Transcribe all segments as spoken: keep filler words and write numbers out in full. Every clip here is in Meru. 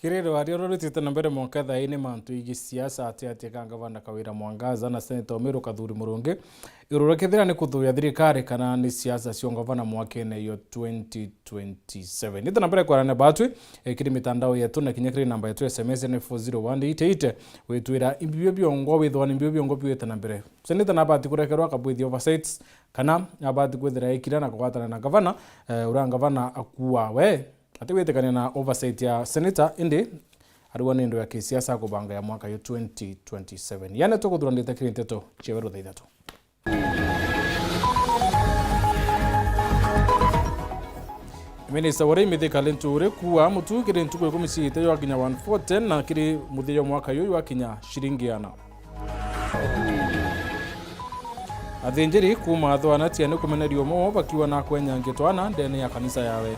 Kiri rwaria ruritite na mbere mwanka thaini mantu igi siasa ati ati ka ngavana Kawira Mwangaza na seneta Umiru Kathuri Murungi, irure kethira ni kuthuya thirikari kana ni siasa cio ngavana mwakene yo twenty twenty-seven. Ite na mbere kwarana batwi, eh, kiri mitandao yetu na kinya kiri namba yetu ya S M S ni four zero one eight eight, witwira imbibio biongwa withwa ni imbibio biongwa biwite na mbere. Seneta nabati kurekerwa akabwithia oversights kana nabati kwithira ekira na kugwatana na ngavana, eh, uria ngavana akua we. Atigwitikania na oversight ya seneta, indi arigwa ni ndu ya kisiasa kubanga ya mwaka yo twenty twenty-seven. Yaani tukuthura ndite kiri nteto ciewe rutha ithatu. Minista wa urimi Mithika Linturi kuua mutu kiri ntuku ikumi ciite jwakinya one forty na kiri muthia jwa mwaka yu jwakinya ciringi ana. Athinjiri kuuma Athwana Tiani kumeneria umo bakiuga nakwenyangia twana ndene ya kanisa yawe.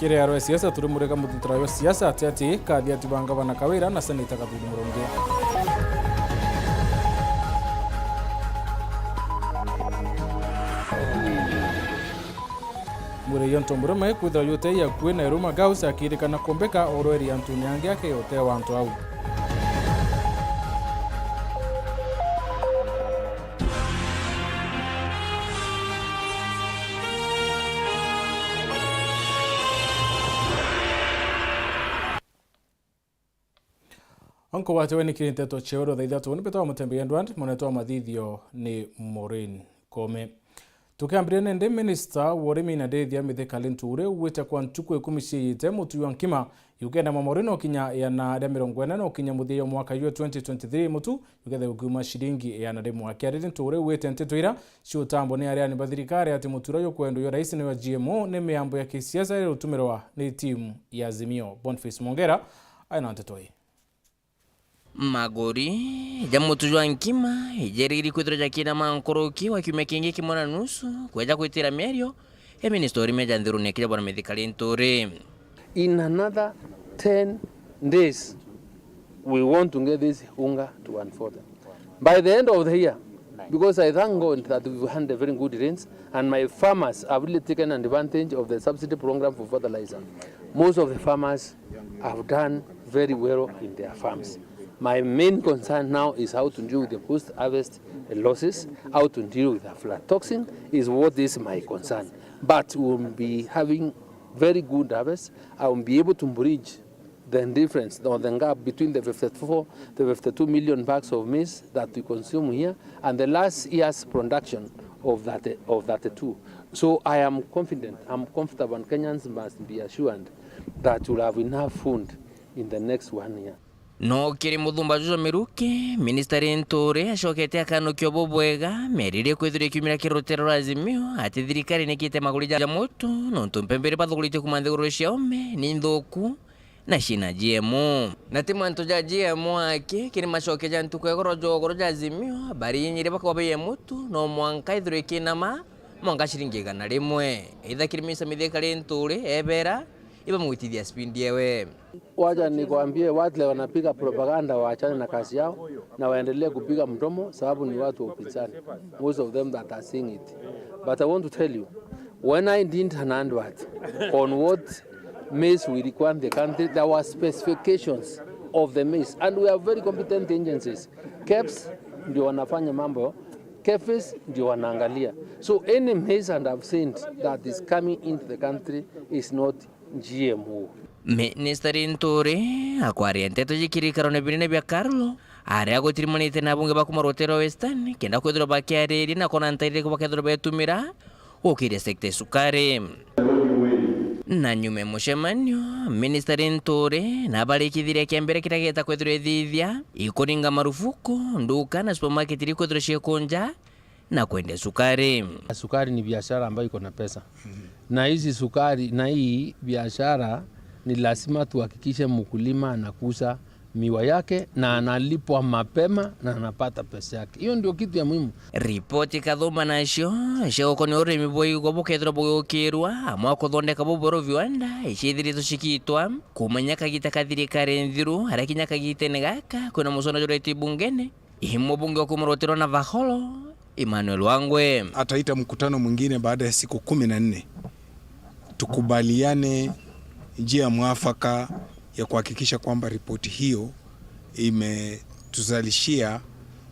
Kiri aro ya siasa turi murega muthutira yo siasa ati ati kathi ati banga bana Kawira na seneta Kathuri Murungi. Mwiri yo ntomburume kwithirwa yutei akui na iruma Gauss akirikana kumbika urweri antuni angi akeyotea wa antu au. Onko watewe ni kiri nteto ciewe rutha ithatu ni Peter wa Mutembe Edward, munetwa wa mathithio ni Maureen Kome. Tukiambiria nindi, minista wa urimi na ndithia Mithika Linturi ugwite kwa ntuku ikumi ciiyite mutu jwa nkima yukenda mamori no kinya iana ria mirongo ina no kinya muthia jwa mwaka jwa twenty twenty-three mutu jukethe gukiuma ciringi iana rimwe. Akiaria Linturi ugwite nteto ira ciutambwa ni areani ba thirikari ati mutura jukwendwa jwa rais ni wa G M O ni miambo ya kisiasa iri gutumirwa ni timu ya Azimio. Boniface Mwongera aina nteto ii. Magori ja mutu jwa nkima ijeriri kwithirwa jakina mankuruki wa kiumia kingi kimwe na nusu kweja kwitira miario ya minista urimi ja nthiruni akija bwana Mithika Linturi. In another ten days, we want to get this unga to one forty. By the end of the year, because I thank God that we've had a very good rains, and my farmers have really taken advantage of the subsidy program for fertilizer. Most of the farmers have done very well in their farms. My main concern now is how to deal with the post-harvest losses, how to deal with aflatoxin is what is my concern. But we'll be having very good harvest. I will be able to bridge the difference or the gap between the fifty-four, the fifty-two million bags of maize that we consume here and the last year's production of that, of thirty-two. So I am confident, I'm comfortable, and Kenyans must be assured that we'll have enough food in the next one year. No kiri muthumba juju miruki, minista Linturi acokete akanukio bubwega, miario iria kwithirwa ikiumira kiri rutero rwa Azimio, ati thirikari nikite maguri ja mutu, nontu mpembere bathugurite kuma nthiguru cia ome, ni nthuku, na cina G M O. Na ti mantu ja G M O aki, kiri macokia ja ntuku ya igoro ja ugoro ja Azimio, barinyire bakauga baiye mutu, no mwanka ithirwe ikinama, mwanka ciringi igana rimwe. Either kiri minista Mithika Linturi, ebera, ibamwitithia speed ewe. Wacha nikwambie, wale wanapiga propaganda waachane na kazi yao na waendelee kupiga mdomo, sababu ni watu wa upinzani. Most of them that are seeing it. But I want to tell you, when I did an advert on what maize we require in the country, there were specifications of the maize. And we have very competent agencies. KEBS ndio wanafanya mambo, KEPHIS ndio wanaangalia. So any maize and have sent that is coming into the country is not G M O. Minister Linturi akwaria nteto ji kirikarone binene bia Carlo, aria agutirimanite na abunge ba kuma rutere rwa Western, kenda kwithirwa bakiariria na kwona ntairiri bakethirwa betumira gukiria sector ya sukari. Na nyuma ya mucemanio, Minister Linturi nabarikithirie kiambere kiria geta kwithirwa ithithia ikuringa marufuku nduka na supermarket iria ikwithirwa ciikunja na kwendia sukari. Sukari ni biashara ambayo iko na pesa. Na hizi sukari, na hii biashara ni lazima tuhakikishe mkulima anakuza miwa yake na analipwa mapema na anapata pesa yake. Hiyo ndio kitu ya muhimu. Ripoti kathumba nacio cia gukonia urimi bwa igwa bukethirwa bugukirwa amwe kuthondeka buburu viwanda iciithiritwe cikitwa kumenya kagita ka thirikari nthiru aria kinya kagitene gaka kwina musona jureti bungene. Ii mubunge wa kuma rutere rwa Navaholo, Emmanuel Wangwe. Ataita mkutano mwingine baada ya siku kumi na nne, tukubaliane njia mwafaka ya kuhakikisha kwamba ripoti hiyo imetuzalishia,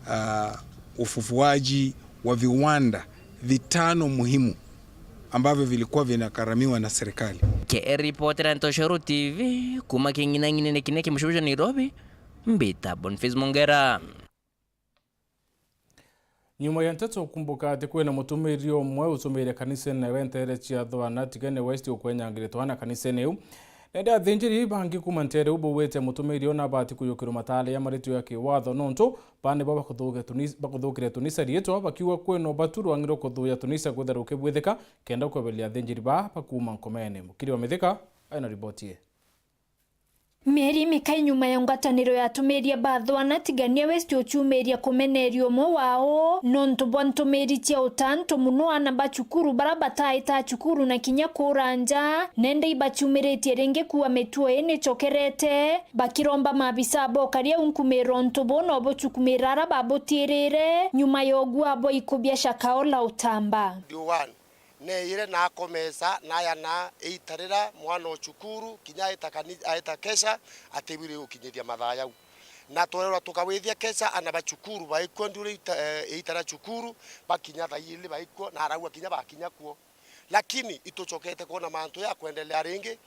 ah, ufufuaji wa viwanda vitano muhimu ambavyo vilikuwa vinagharamiwa na serikali. Ke ripotera Ntoshoro T V kuma king'inang'inene kiria ki mucii jwa Nairobi, mbita Boniface Mongera. Nyuma ya nteto kumbuka ati kwina mutumiri umwe utumiire kanisene ewe nteere cia Thwana Tigania West ukwenyangiritwe na kanisene iu. Nende athinjiri bangi kuma nteere iu baugite mutumiri uyu nabati kuyukirwa mataale ya maritwa ya kiwatho nontu ba nibo bakuthukia tunisa, bakuthukire tunisa riitwa, bakiuga kwina ubatu rwang'irwe kuthuya tunisa kwithira rukibwithika kenda kweberia athinjiri baa bakuuma nkomene. Mukiri wa Mithika aina riboti ii. Mieri mikai nyuma ya ngwataniro ya atumiria ba Thwana Tigania West uchumiria kumeneria umwe wao nontu bwa ntumiri cia utanto mono aana ba cukuru bara bataitaa cukuru na kinya kuura nja, nende ibachumiritie ringi kuua mituo ii nichokerete, bakiromba maabisa bokaria unkumira untu buu na ubuchukumira ara babutiirire nyuma ya ugua bwa ikubia Shakahola Utamba. Neeyire na akomesa, na aya na eitarira mwana o cukuru, kinya aita kani-, aita kesha, atibwire gukinyithia mathaa jau. Na twerwa tukawithia kesha, ana ba cukuru baikua ndiuri ita-, eh, eitara cukuru, bakinya thaa ili baikua, na arauga kinya bakinya kuo. Lakini itucokete kwona mantu ya kwendelea ringi,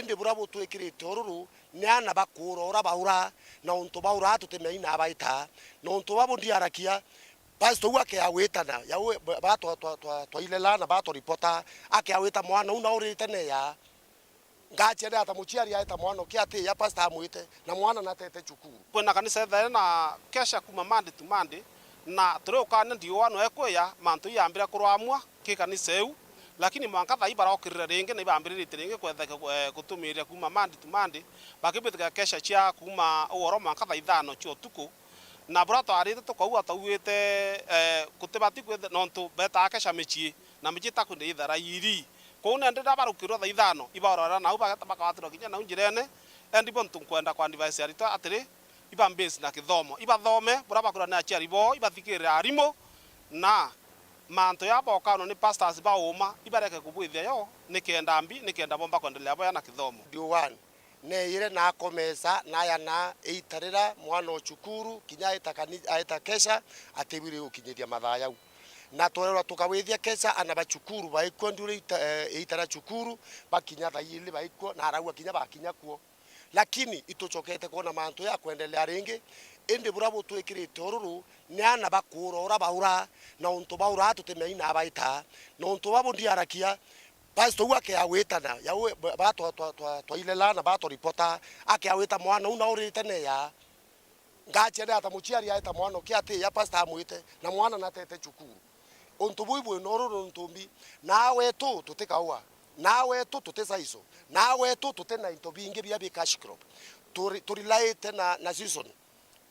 indi buria butwikirite ururu ni ana bakuura uria baura, na untu baura tutimenya na baita, na untu babu ndiarakia, Pastor uu akea gwitana, ya we, ba, ba twa, twa, twa, twailelana, ba twaripota, akea gwita mwana uu na urite neya. Ngachia ni ata muciari aeta mwana uki ati ya pastor amwite, na mwana natete cukuru. Kwina kanisa ethaire na kesha kuma Monday to Monday, na turi ukania ndiua no ekwiya mantu iyambira kurwamua ki kanisa iu, lakini mwanka thaa ii barokirire ringi na ibambiriritie ringi kwetha, eh, gutumiria kuma Monday to Monday, bakibitikaga kesha cia kuma ugoro mwanka thaa ithano cia utuku. Na buria twarite tukauga twaugite, eh, gutibati kwithira, nontu betaa kesha micii, na micii itakwenda ithera iri. Kwou nandi riria barukirwe thaa ithano, ibaorora nau bageta bakagwatirwa kinya nau njirene. Endi bo ntu nkwenda ku advise aritwa atiri, iba base na kithomo, ibathome, buria bakwirwa ni aciari boo, ibathikirire arimu, na mantu ya bokanwa ni pastors ba uuma, ibareke kubwithia yo, nikenda mbi, nikenda bomba kwendelea bwega na kithomo. Ndiugan. Neeyire na akomesa, na aya na eitarira mwana o cukuru, kinya aita kani-, aita kesha, atibwire gukinyithia mathaa jau. Na twerwa tukawithia kesha, ana ba cukuru baikua ndiuri ita-, eh, eitara cukuru, bakinya thaa ili baikua, na arauga kinya bakinya kuo. Lakini itucokete kwona mantu ya kwendelea ringi, indi buria butwikirite ururu, ni ana bakuura uria baura, na untu baura tutimenya na baita, na untu babu ndiarakia, Pastor uu akea gwitana, ya we, ba, ba twa, twa, twa, twailelana, ba twaripota, akea gwita mwana uu na urite neya. Ngachia ni ata muciari aeta mwana uki ati ya pastor amwite, na mwana natete cukuru. Untu buu ibwina ururu nontu mbi, na wetu tutikaua, na wetu tutisaiso, na wetu tuti na into bingi bia bi cash crop. Turi-, turilaite na, na season.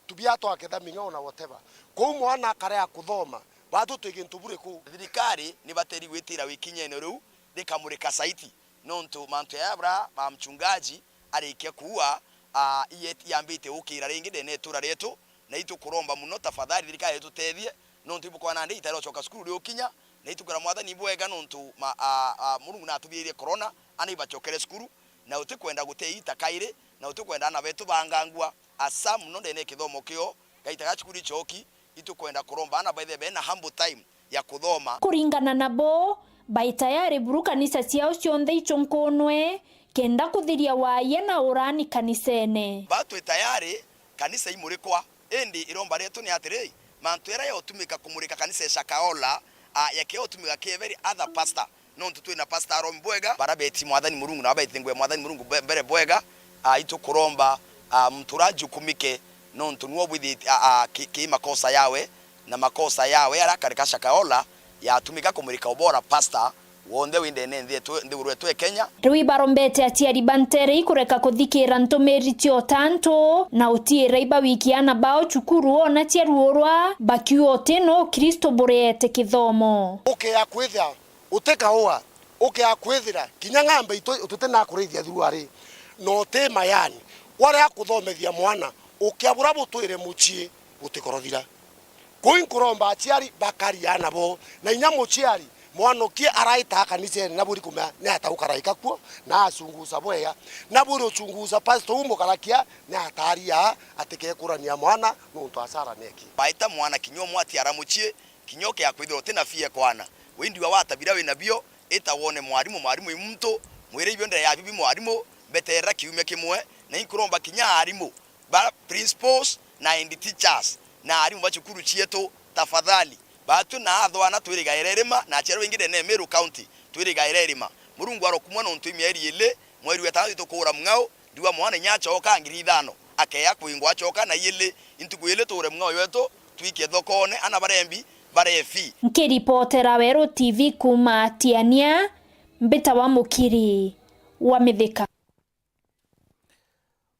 Tubia twaketha ming'ao na whatever. Kwou mwana akarea kuthoma, batu twi gintu buriku? Thirikari ni bateri gwitira wikinyene riu rikamurika saiti, nontu mantu yaya bura ba mchungaji arikia kuua, a, iye-, yambite gukira ringi ndene itura rietu, na itukuromba muno tafadhali thirikari itutethie, nontu ibukwana ndi itari ucoka cukuru riukinya, na itukwira Mwathani bwega nontu ma, a, a, Murungu natubiririe corona, ana ibacokere cukuru, na utikwenda gutee ita kairi, na utikwenda ana betu bangangua. Asa muno ndene kithomo kio, gaita ga cukuru icoki, itukwenda kuromba ana baithire bena humble time ya kuthoma. Kuringana nabo, bai tayari buru kanisa ciao cionthe ichunkunwe, kenda kuthiria waayia na urani kanisene. Ba twi tayari, kanisa imurikwa, indi iromba rietu ni atiri, mantu jaria yotumika kumurika kanisa ya Shakahola, a, yake yotumika ki every other pastor. Nontu twina Pastor Aaron Bwega, bara beti Mwathani Murungu, na babeti ngugi ya Mwathani Murungu mbe-, mbere bwega, a, itukuromba, a, muntu uria ajukumike, nontu niwe ubwithite, a, a, ki, ki makosa yawe, na makosa yawe aria akarika Shakahola, yatumika kumurika ubora pastor wonthe wi ndene nthi yetu, nthiguru yetu ya Kenya. Riu ibarombete aciari ba ntere ikureka kuthikira ntumiri cia utantu, na utiira ibawikia ana bao cukuru ona ciaruurwa, bakiuga uti no Ukristo buriete kithomo. Ukea kwithira utikaua, ukea kwithira kinya ng'ambe itu tutinakuraithia thuruari, na uti mayani, waria kuthomethia mwana, ukea buria butwire mucii butikorothira. Kuu inkuromba aciari bakari aana boo, na inya muciari, mwana uki araita kanisene, na buri kumenya ni ata ukaraika kuo, na acungusa bwega, na buri uchungusa pastor uu mukarakia, ni ataria aa atikekurania mwana, nuntu asara neki. Baita mwana kinya umwe atiara mucii, kinya ukia kwithirwa uti na fie kwana. Windiwa watabira wina bio, ita wone mwarimu, mwarimu i muntu, mwire ibio ndere ya bibi mwarimu, mbeterera kiumia kimwe, na inkuromba kinya arimu, ba principals na head teachers, na arimu ba cukuru cietu, tafadhali, batwi na athwana twirigaire irima, na aciari baingi ndene ya Meru County, twirigaire irima. Murungu arokumwa nontu i mieri ili, mweri wa itano itukuura mng'ao, ndiwa mwana inya acoka ngiri ithano, akeya kwingwa acoka na ili, intuku ili tuure mng'ao wetu, twikie thokone, ana barembi, barefi. Nkiripotera Weru T V kuuma Tiania, mbitawa Mukiri wa Mithika.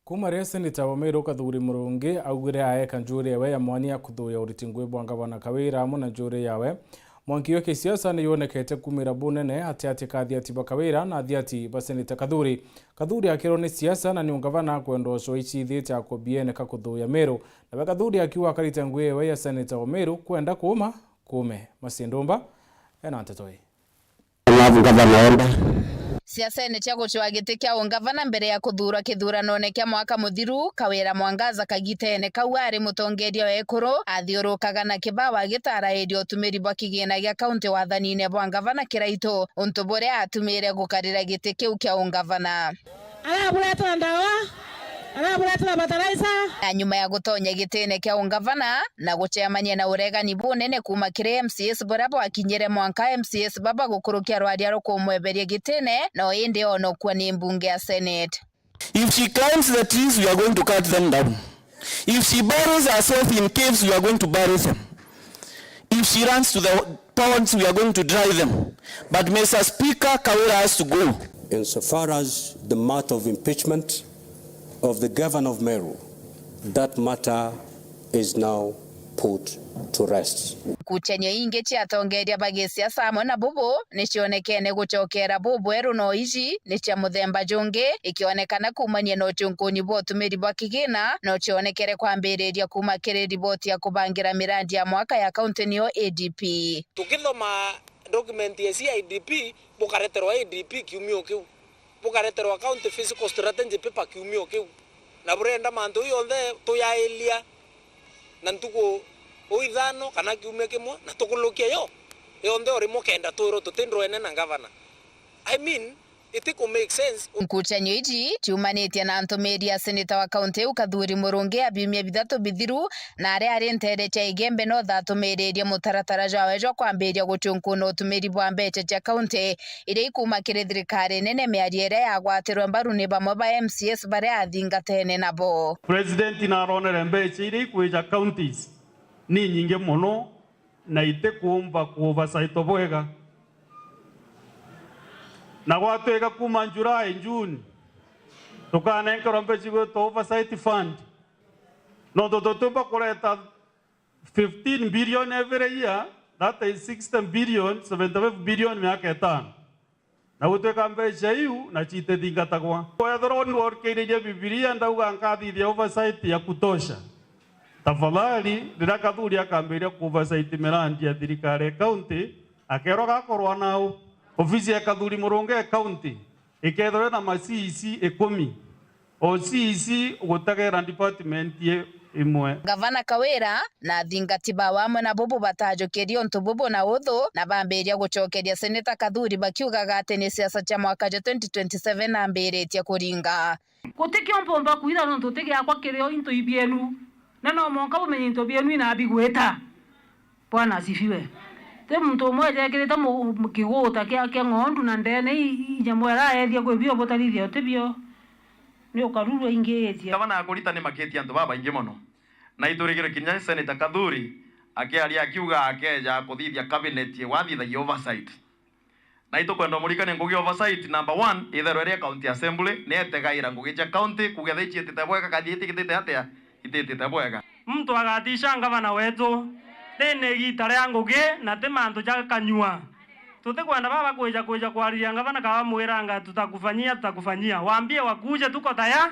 Kuuma riria seneta wa Meru Kathuri Murungi augire aeka njuri ewe ya mwanya kuthuya uriti ngui bwa ngavana Kawira amwe na njuri yawe, mwanki wa kisiasa ni yonekete kumira bunene ati ati ka athiati ba Kawira na athiati ba seneta Kathuri. Kathuri akirwo ni siasa na ni ungavana kwenda ucwa icithite akubiene ka kuthuya Meru. Nawe Kathuri akiuga akarite ngui ewe ya seneta wa Meru kwenda kuuma kuume. Masindumba ena nteto ii. Alafu gavana enda. Siasene cia gucwaa giti kia ungavana mbere ya kuthuurwa kithuranone kia mwaka muthiru, Kawira Mwangaza kagitene kau ari mutongeria wa ekuru, athiurukaga na kibawa gitaarairia utumiri bwa kigina gia kaunti wathanine bwa ngavana Kiraitu, untu buria atumire gukarira giti kiu kia ungavana. Araburetera ndawa, araburetera fertilizer. Na nyuma ya gutonya gitine kia ungavana na gucemania na uregani bunene kuuma kiri M C As buria bwakinyire mwanka M C As baba gukurukia rwaria rukumweberia gitine, no indi onokua ni mbunge ya Senate. If she climbs the trees, we are going to cut them down. If she buries herself in caves, we are going to bury them. If she runs to the ponds, we are going to dry them. But, Mister Speaker, Kawira has to go. Insofar as the matter of impeachment of the governor of Meru, that matter is now put to rest. Nkucanio ingi cia atongeria ba gisiasa amwe na bubu ni cionekene gucokera bubweru, no iji ni cia muthemba jungi, ikionekana kuumania na ucunkuni bwa utumiri bwa kigina, no cionekere kwambiriria kuuma kiri riboti ya kubangira mirandi ya mwaka ya kaunti niyo A D P. Tukithoma document ya C I D P, bukareterwa A D P kiumio kiu, bukareterwa county fiscal strategy paper kiumio kiu, na burenda mantu jonthe tuyailia na ntuku o ithano kana kiumia kimwe, na tukulukia yo yonthe o rimwe, kenda twirwo tuti ndwene na ngavana. I mean, itiku make sense. Nkucanio iji ciumanitie na ntumiri ya seneta wa kaunti iu Kathuri Murungi ya biumia bithatu bithiru, na aria ari nteere cia Igembe no thatumiririe mutaratara jwawe jwa kwambiria gucunkuna utumiri bwa mbeca cia kaunti iria ikuuma kiri thirikari nene, miario iria yagwatirwe mbaru ni bamwe ba M C As baria athingatene nabo. President naronere mbeca iria ikwija counties ni nyingi mono, na itikuumba ku oversight bwega. Na gwatwika kuuma July, June, tukanenkerwa mbeca igwitwa oversight fund. Nontu tutiumba kureta fifteen billion every year, that is sixty billion, seventy-five billion miaka itano. Na gutwika mbeca iu na citithingatagwa. Wethirwa ni worikiiririe Bibilia, ndauga nkathithia oversight ya kutosha. Tafadhali, riria Kathuri akambiria ku oversight mirandi ya thirikari ya county, akerwa gakorwa nau. Ofisi ya Kathuri Murungi ya county ikethirwa na ma C E C ikumi. O C E C gutegera department i-, imwe. Gavana Kawira na athingati bawe amwe na bubu batajukirie untu bubu na uthu, na bambiria gucokeria Seneta Kathuri bakiugaga ati ni siasa cia mwaka jwa twenty twenty-seven ambiritie kuringa. Gutikio mpumba kwitha nontu ti giakwa kirio into ibienu, na no mwanka bumenye into bienu inabigwita. Bwana asifiwe. Ti muntu umwe ejekirite mu-, mu-, kiguuta kia, kia ng'ondu na ndeene i, i nyamu araethia kwi bio butarithia uti bio. Ni ukaruru aingiitie. Gavana akurita ni makitie antu babaingi mono. Na iturigire kinya Senator Kathuri akiaria akiuga akeja kuthithia cabinet wathithagia oversight. Na itukwenda umurikanie ngugi ya oversight, number one, itherwe iri county assembly, ni etegaira ngugi cia county, kugetha iciitite bwega, kathia itigitite atia, ititite bwega. Muntu agatisha ngavana wetu, riri ni igiita ria ngugi, na ti mantu ja kanyua. Tutikwenda baba kwija, kwija kwariria ngavana, kaba mwiranga, "Tutakufanyia, tutakufanyia." Waambie wakuje, tuko taya-,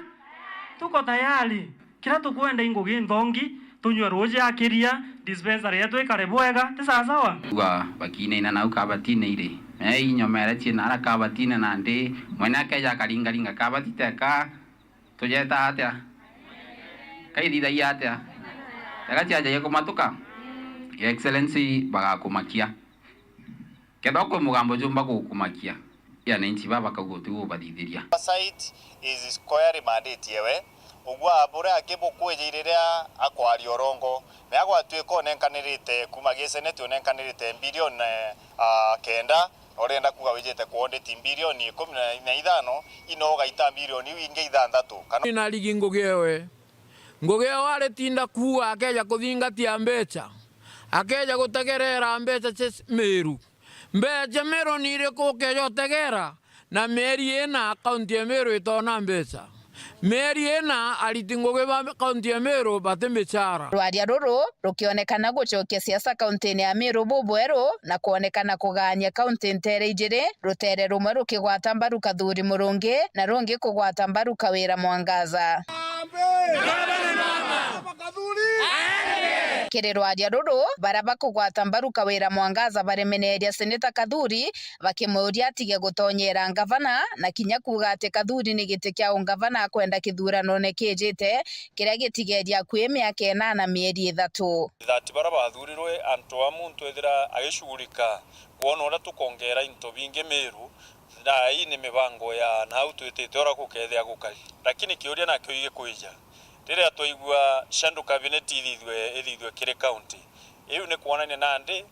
tuko tayari. Kiria tukwenda i ngugi nthongi. Tunywe ruuji akiria, dispensary yetu ikare bwega, ti sawa sawa? Uga bakinaina nau kabatine iri. Me inyomere ciina ara kabatine nandi, mwene akeja akaringaringa kabati teka, tujeta atia? Kaithithagia atia? Teka ciajagia kumatuka? Your Excellency, bagakumakia. Kethira kwi mugambo jumba gukumakia, ya ananchi baa bakauga utigu ubathithiria. Oversight is squarely mandate ewe. Ugwa buria aki bukwijiire riria akwaria urongo, me agwatuika unenkanirite kuuma gi seneti unenkanirite mbilioni, eh, ah, kenda, na urienda kuuga wijite ku audit mbilioni ikumi na ithano, ino ugaita mbilioni iu ingi ithanthatu, kana. Ina rigi Ngugi ewe. Ngugi ewe aritinda kuuga akeja kuthingatia mbeca, akeja gutegerera mbeca cia Meru. Mbeca cia Meru ni iriku ukeja utegera? Na mieri ina, kaunti ya Meru itona mbeca. Mieri ina, ariti ngugi ba kaunti ya Meru bati micara. Rwaria ruru rukionekana gucokia siasa kauntine ya Meru bubweru na kwonekana kugaania kaunti nteere ijiri, ruteere rumwe rukigwata mbaru Kathuri Murungi na rungi kugwata mbaru Kawira Mwangaza. Kiri rwaria ruru, baria bakugwata mbaru Kawira Mwangaza baremeneria Seneta Kathuri, bakimuuria atige gutonyera ngavana, na kinya kuuga ati Kathuri ni giti kia ungavana akwenda kithuranone kiijite, kiria gitigeria akui miaka inana mieri ithatu. That baria bathurirwe antu a muntu ethira agicugurika kwona uria tukongeera into bingi Meru, na ii ni mibango ya nau twitite uria gukethia gukari. Lakini kiuria nakio igikwija, riria twaigua shadow cabinet ithithue, ithithue kiri county, iu ni kwonania nandi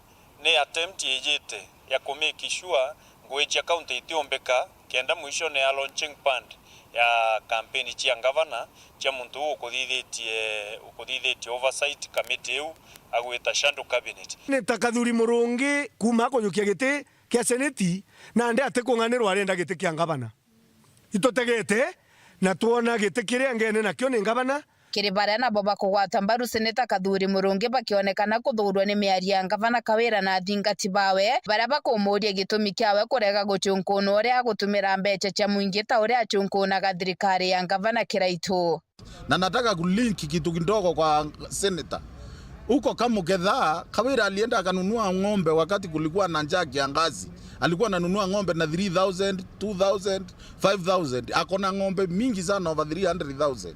ni attempt ijite ya ku make sure ngugi cia county itiumbika, kenda mwishone ya launching pad ya campaign cia ngavana cia muntu uu ukuthithitie, ukuthithitie oversight committee iu agwita shadow cabinet. Ni ta Kathuri Murungi kuuma akujukia giti kia seneti, nandi atikung'anirwa arenda giti kia ngavana. Itutegete na twona giti kiria ngene nakio ni ngavana. Kiri baria nabo bakugwata mbaru Seneta Kathuri Murungi bakionekana kuthuurwa ni miario ya ngavana Kawira na athingati bawe, baria bakumuuria gitumi kiawe kurega gucunkuuna uria agutumira mbeca cia mwingi ta uria acunkuunaga thirikari ya ngavana Kiraitu. Na nataka kulink kitu kidogo kwa senator. Huko Kamuketha, Kawira alienda akanunua ng'ombe wakati kulikuwa na njaa kiangazi. Alikuwa ananunua ng'ombe na three thousand, two thousand, five thousand. Ako na ng'ombe mingi sana, over three hundred thousand.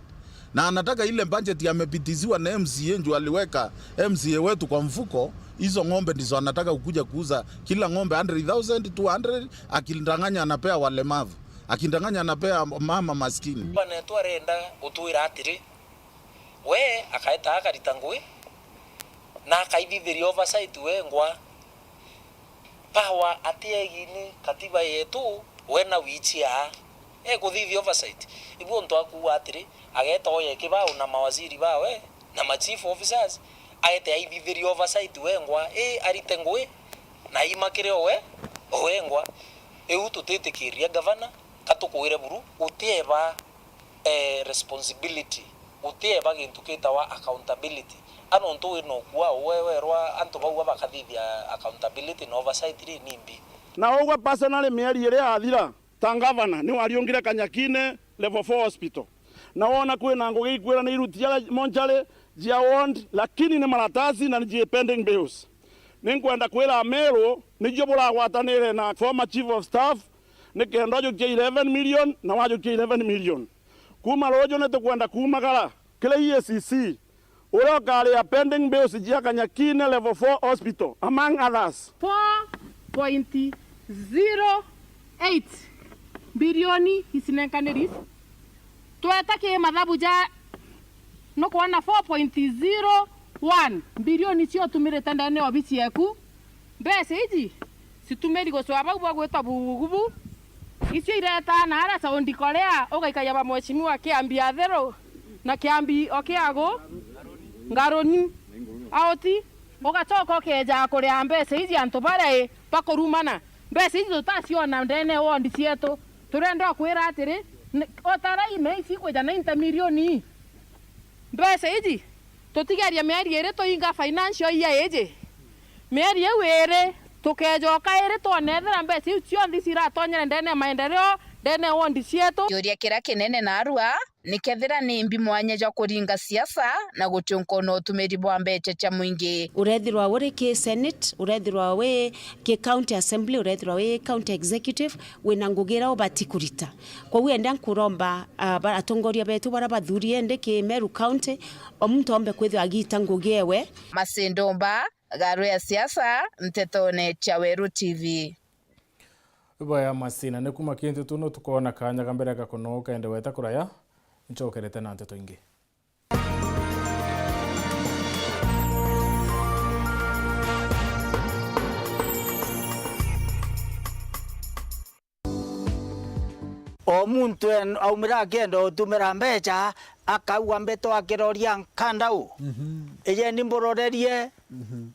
Na anataka ile budget amepitiziwa na M C A, juu aliweka M C A wetu kwa mfuko, hizo ng'ombe ndizo anataka kukuja kuuza. Kila ng'ombe hundred thousand, two hundred, akidanganya anapea walemavu. Akidanganya anapea mama maskini. Bwana wetu arenda gutwira atiri, we akaeta akarita ngugi, na akaithithiria oversight wengwa. Power atiegi ni katiba yetu, we na wichia. Ekuthithia oversight. Ibu untu akuuga atiri, ageta oye kibao na mawaziri bawe, na ma chief officers, aete aithithirie oversight wengwa, i arite ngugi, na aimakire owe, owengwa. Iu tutitikiria gavana, katukwire buru, gutieba, eh, responsibility, gutieba gintu gitawa accountability. A nontu wina ukua uwe werwa antu bau bakathithia accountability na oversight ri nimbi? Na ugwe personally, mieri iri yathira, ta ngavana, ni wariungire Kanyakine Level four Hospital, na wona kwina ngugi ikwira ni iruti jia mortuary, jia ward, lakini ni maratasi na ni ji pending bills. Ni nkwenda kwira Ameru, nijo buragwatanire na former chief of staff, ni kenda ujukie eleven million na wajukie eleven million. Kuma ruuju ni tukwenda kumagara kiri E A C C, uria ukaria pending bills jia Kanyakine Level four Hospital, among others. Four point zero eight bilioni icinenkaniri. Tweta ki mathabu ja, nukwona four point zero one bilioni cio utumirite ndene ya obisi yeku. Mbeca iji citumiri gucwa bau bagwitwa bugubu, icio iretaa na aria Saudi Korea, ugaikagia ba mheshimiwa Kiambi Atheru na Kiambi o Kiagu Ngaruni Auti, ugacoka ukeja kuria mbeca iji antu baria i bakurumana. Mbeca iji tutaciona ndene ya ward cietu. Turenda kwira atiri, n-, o ta raime ici ikwija ninety milioni. Mbeca iji, tutigeria mieri iri tuinga financial year iji. Mieri iu iri, tukejoka iri twone ethira mbeca iu cionthe ici iratonyere ndene ya maendeleo ndene ya ward cietu. Kiuria kiria kinene narua ni kethira ni mbi mwanya jwa kuringa siasa na guchunka na utumiri bwa mbecha cia mwingi. Urethirwa uri ki Senate, urethirwa wi ki County Assembly, urethirwa wi County Executive, wina ngugi iria ubati kurita. Koguo enda nkuromba, ah, ba-, atongoria betu baria bathuri indi ki Meru County, o muntu ombe kwithirwa agita ngugi ewe. Masindumba, Garu ya siasa, ntetone cia Weru T V. Baya Masina, ni kuma kintu tu no tukona kanya ga mbere ga kunoka ende weta kuraya, nchokerete na nteto ingi. O muntu en-, aumira akienda utumira mbecha, akauga mbitwa kiroria nkandau. Mhm. Ijeni mburorerie. Mhm.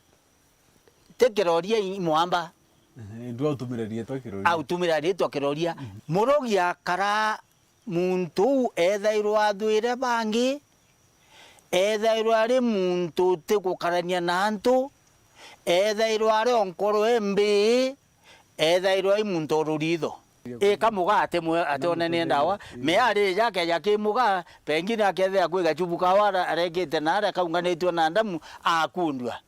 Ti kiroria i mwamba. Ehe, ndwa utumira riitwa kiroria. Autumira riitwa kiroria. Mhm. Murogia kara muntu uu ethairwa athwire bangi, ethairwa ari muntu utigukarania na antu, ethairwa ari o nkoro imbii, ethairwa i muntu ururitho. Ika muga ati mwe, ati onenie ndawa. Ii. Me ari jake ja ki muga, pengine akethea kwi gachubu kawa ara-, arekite na aria kaunganitue na ndamu, akundua.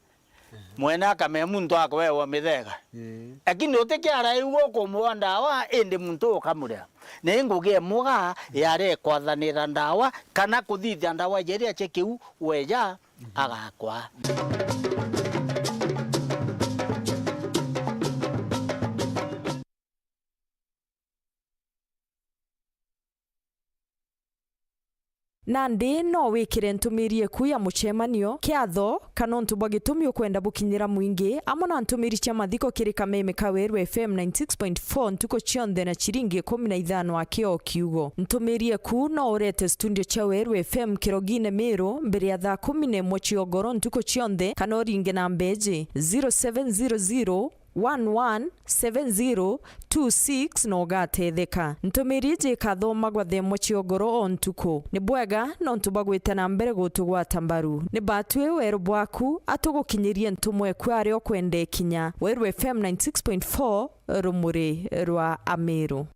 Mwene akamea muntu akwewa mithega. Ii. Lakini utikiara iu ukumwa ndawa, indi muntu ukamuria. Na i ngugi e muga yari kwathanira ndawa, kana kuthithia ndawa jeria cia kiu weja, mhm, agakwa. Nandi no wikire ntumiri eku ya mucemanio kiatho, kana untu bwa gitumi ukwenda bukinyira mwingi, amwe na ntumiri cia mathiko kiri kameme ka Weru F M ninety six point four ntuku cionthe na ciringi ikumi na ithano aki o kiugo. Ntumiri eku no urete studio cia Weru F M Kirogine Miru mbere ya thaa kumi na imwe cia ugoro ntuku cionthe, kana uringe namba iji, zero seven zero zero, one one seven zero two six na ugatetheka. Ntumiri iji ikathomagwa thaa imwe cia ugoro o ntuku. Ni bwega nontu bwa gwita na mbere gutugwata mbaru. Ni batwi weru bwaku, atugukinyirie ntumwa eku aria ukwenda ikinya. Weru F M ninety six point four, rumuri rwa Amiru.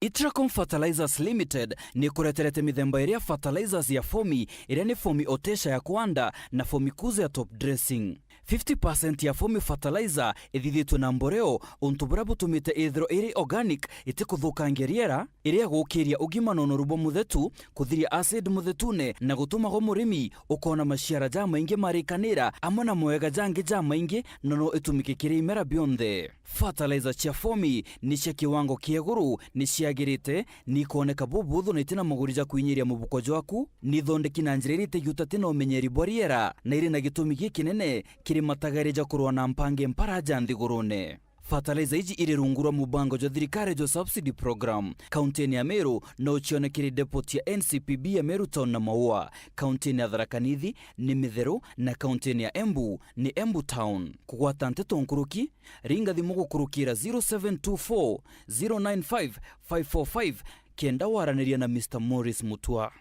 Itracom Fertilizers Limited ni ikureterete mithemba iri ya fertilizers ya Fomi, iria ni Fomi Otesha ya kuanda na Fomi Kuza ya top dressing. Fifty percent ya Fomi Fertilizer ithithitue na mboreo, untu buria butumite ithirwa iri organic, itikuthukangia riera, iri ya gukiria ugima na unoru bwa muthetu, kuthiria acid muthetune, na gutuma gwa murimi ukona maciara jamaingi marikanira, amwe na mawega jangi jamaingi, na no itumike kiri imera bionthe. Fertilizer cia Fomi ni cia kiwango kia iguru, ni ciagirite, ni ikoneka bubuthu na itina maguri ja kwinyiria mubuko jwaku, ni ithondeki na njira iria itegiuta tina umenyeri bwa riera, na iri na gitumi gikinene kiri matagaria ja kurua na mpangi mpara ja nthigurune. Fertilizer iji iri rungu rwa mubango jwa thirikari jwa subsidy program. Kauntini ya Meru no ucione kiri depot ya N C P B ya Meru Town na Maua. Kauntini ya Tharaka Nithi ni Mitheru, na kauntini ya Embu ni Embu Town. Kugwata nteto nkuruki, ringa thimu gukurukira zero seven two four, zero nine five, five four five, kenda waraniria na Mister Morris Mutua.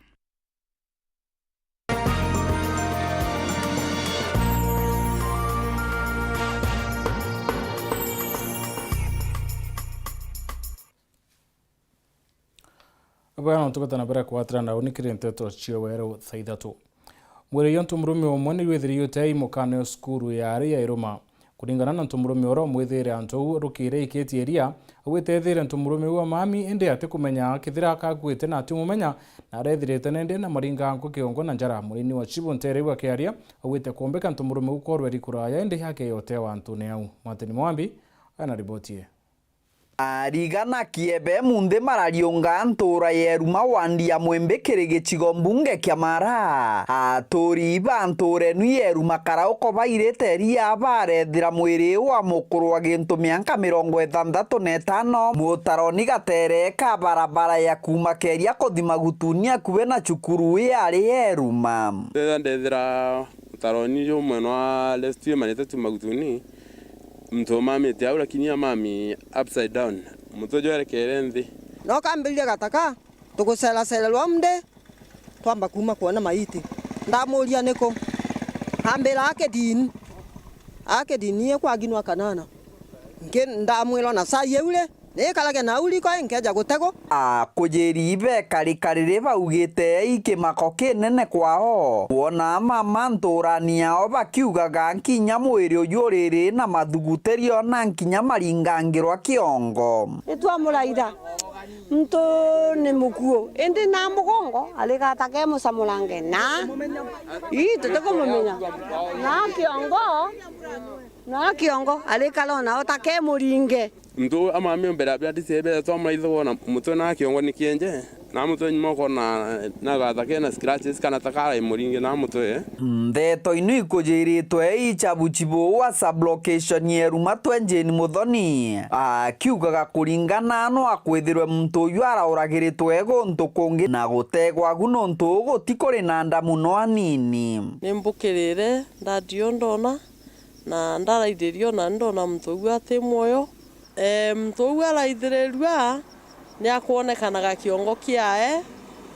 Bwana, tugata na mbere kwatira na uni kiri nteto cia weru thaa ithatu. Mwiri jwa ntomurume umwe ni jwithiriite imukane o cukuru ya ari ya Iruma. Kuringana na ntomurume uria umwithiire antu au rukiri ikitie iria, augite ethire ntomurume u wa mami, indi atikumenya kethira akakuite na atimumenya, na arethirite nende na maringa nkwa kiongo na njara. Murini wa Chibu Ntere u akiaria, augite kuombeka ntomurume u korwe rikuraya, indi akeyotewa antune au. Martin Mwambi ena riboti ii. Arigana kiebe munthi marariunga ntura ya Iruma wandi ya Mwimbi kiri gicigo mbunge kia Mara. Aturi ba ntura inu ya Iruma karauko bairite iria barethira mwiri wa mukuru wa gintu mianka mirongo ithanthatu na itano mutaroni gatere ka barabara ya kuuma Keria kuthi Magutuni akubi na cukuru yari ya Iruma. Ndethira ndethira mutaroni ju mwena wa left imanite tu Magutuni. Muntu umamite au, lakini amami upside down. Mutwe jwerekere nthi. No kambiriria gataka, tuguceracererwa mde, twamba kuma kwona maiti. Ndamuria niku? Ambira, "Ake dini. Ake dini ye kwa ginwa kanana." Nki ndamwira, "Na saa iu ri, Nikarage nau riko inkeja gutegwa. Akujiri ibekarika riri baugite i kimako kinene kwao, kwona mama nturani yao bakiugaga nkinya mwiri uju uriri na mathugutirio na nkinya maringangirwa kiongo. Nitwamuraitha. Muntu ni mukuu, indi na mugongo, arigatake mucamurange na. Ii, tutikumumenya. Na kiongo, na kiongo, arikara o nao take muringe. Muntu uu amamio mbere ya Beatrice ebere twamuraitha wona mutwe na kiongo ni kienje, na mutwe nyuma ukona na gatha kena scratches kana takara imuringe na mutwe. Ndeto ino ikujiritwe i chabuchibu wa sub-location ya Erumatwe Jane Muthoni, akiugaga kuringana no akwithirwe muntu uyu arauragiritwe guntu kungi na gutegwa agu nontu guti kuri na ndamu no anini. Ni mbukirire ndadio ndona, na ndaraithirio na ndona muntu uyu ati mwoyo. Ee, muntu uu araithirirua ni akwonekanaga kiongo kiae,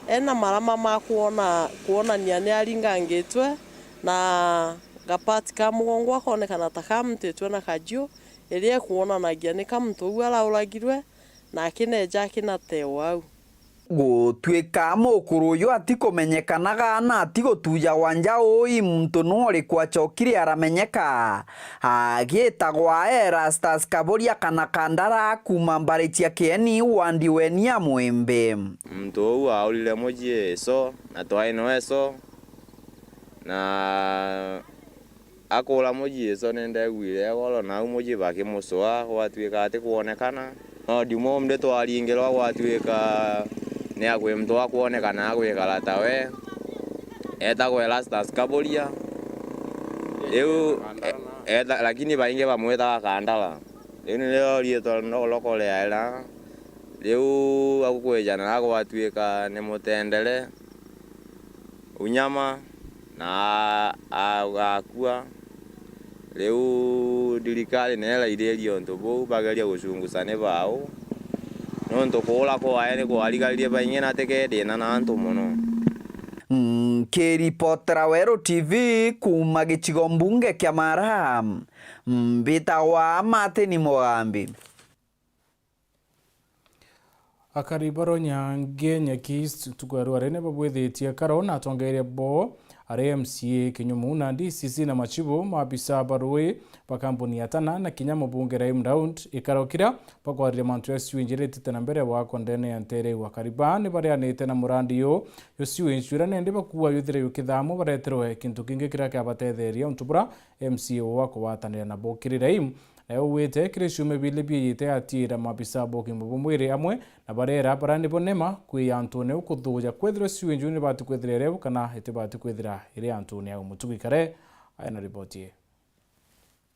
ena marama ma kwona, kwonania ni aringangitwe, na gapati ka mugongo akonekana ta kamutitwe na kajiu, iria ikwonanagia ni ka muntu uu arauragirwe, na akineja akinatewa au. Gutwika mukuru uyu atikumenyekanaga na atigutuja wanja uu i muntu nu uriku acokire aramenyeka, agitagwa Erastus Kaburia kana Kandara kuuma mbari cia Kieni wandi weni ya Mwimbi. Muntu uu aurire mucii ico, na twai no ico, na akuura mucii ico ni ndeguire goro, nau mucii bakimucua, gwatuika atikwonekana. No dimu ndi twaringirwa, gwatuika ni akwi muntu akwonekana agwikara tawe, etagwa Erastus Kaburia. Riu, e-, eta-, lakini baingi bamwitaga Kandara. Riu nirio riitwa lokore aera. Riu agukwija na agwatuika ni mutendere. Unyama, na a-, a-, agakua. Riu thirikari ni irairiria untu buu, bageria gucunguca ni bau, nontu kuura kwae ni kwarigaririe baingi na tikethina na antu mono. Nkiripotera Weru T V kuuma gicigo mbunge kia Mara, mbitagwa Martin Mugambi. Akari ba Rwanyange Nyaki East ntuku ya rware ni babwithitie karo na atongeria bo ari M C A Kinyumu na D C C na machibu, maabisa ba rui ba kampuni ya Tana na kinya mubunge Rahim Daud. Ikaro kiria bakwariria mantu ya sewage iria itite na mbere gwakwa ndene ya ntere iu. Akari ba ni barianite na murandi yu jwa sewage uria nendi bakuuga yuthire yukithamwa bareterwe kintu kingi kiria kiabatetheria untu bura M C A uu akugwatanira nabo. Kiri Rahim, nawe augite kiri ciumia bili biijite atiira maabisa ba ugima bwa mwiri amwe na bareera bara nibo nema kwija antune au kuthuja kwithirwa sewage iu nibati kwithira iri au kana itibati kwithira iri antune au. Mutugi Kare aina riboti ii.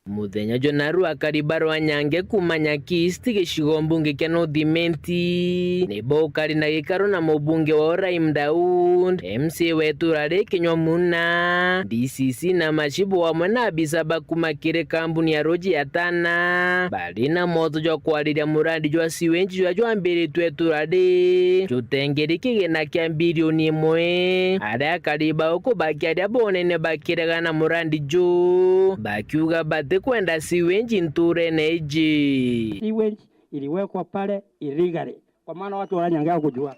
Muthenya jwa naru akari ba Rwanyange kuuma Nyaki East gicigo mbunge kia North Imenti nibo ukari na gikaro na mubunge wao Rahim Daud, M C A wa itura ri Kinyumu na D C C na machibu amwe na abisa ba kuuma kiri kambuni ya ruji ya Tana, bari na mwoto jwa kwariria murandi jwa sewage juria jwambiritwe itura ri jutengeri kigina kia mbirioni imwe. Aria akari ba uku bakiaria bonene bakiregana na murandi ju, bakiuga batikwenda sewage nturene iji. Sewage iliwekwa pale illegally. Kwa maana watu wa Nyange hawakujua.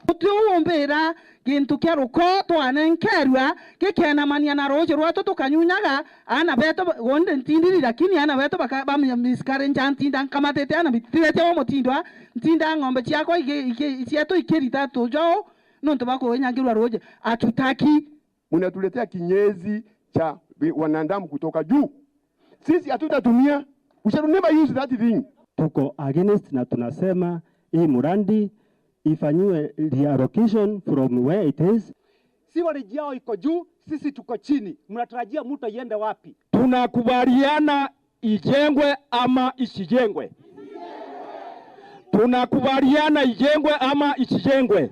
Guti umbira gintu kia ruko twanenkerua gikenamania na ruuji rwetu tukanyunyaga, aana betu ba-, gunde ntindiri, lakini aana betu baka-, ba mi-, miscarriage ntinda nkamatite aana bitithite wa mutindo a, ntinda ng'ombe ciakwa iki-, iki-, cietu ikirita tujou nontu bwa kunyangirua ruuji. Hatutaki. Mnatuletea kinyesi cha wi-, wanadamu kutoka juu. Sisi hatutatumia. We shall never use that thing. Tuko against na tunasema hii murandi ifanyiwe reallocation from where it is. Sewerage yao iko juu, sisi tuko chini. Mnatarajia mto iende wapi? Tunakubaliana ijengwe ama isijengwe? Tunakubaliana ijengwe ama isijengwe?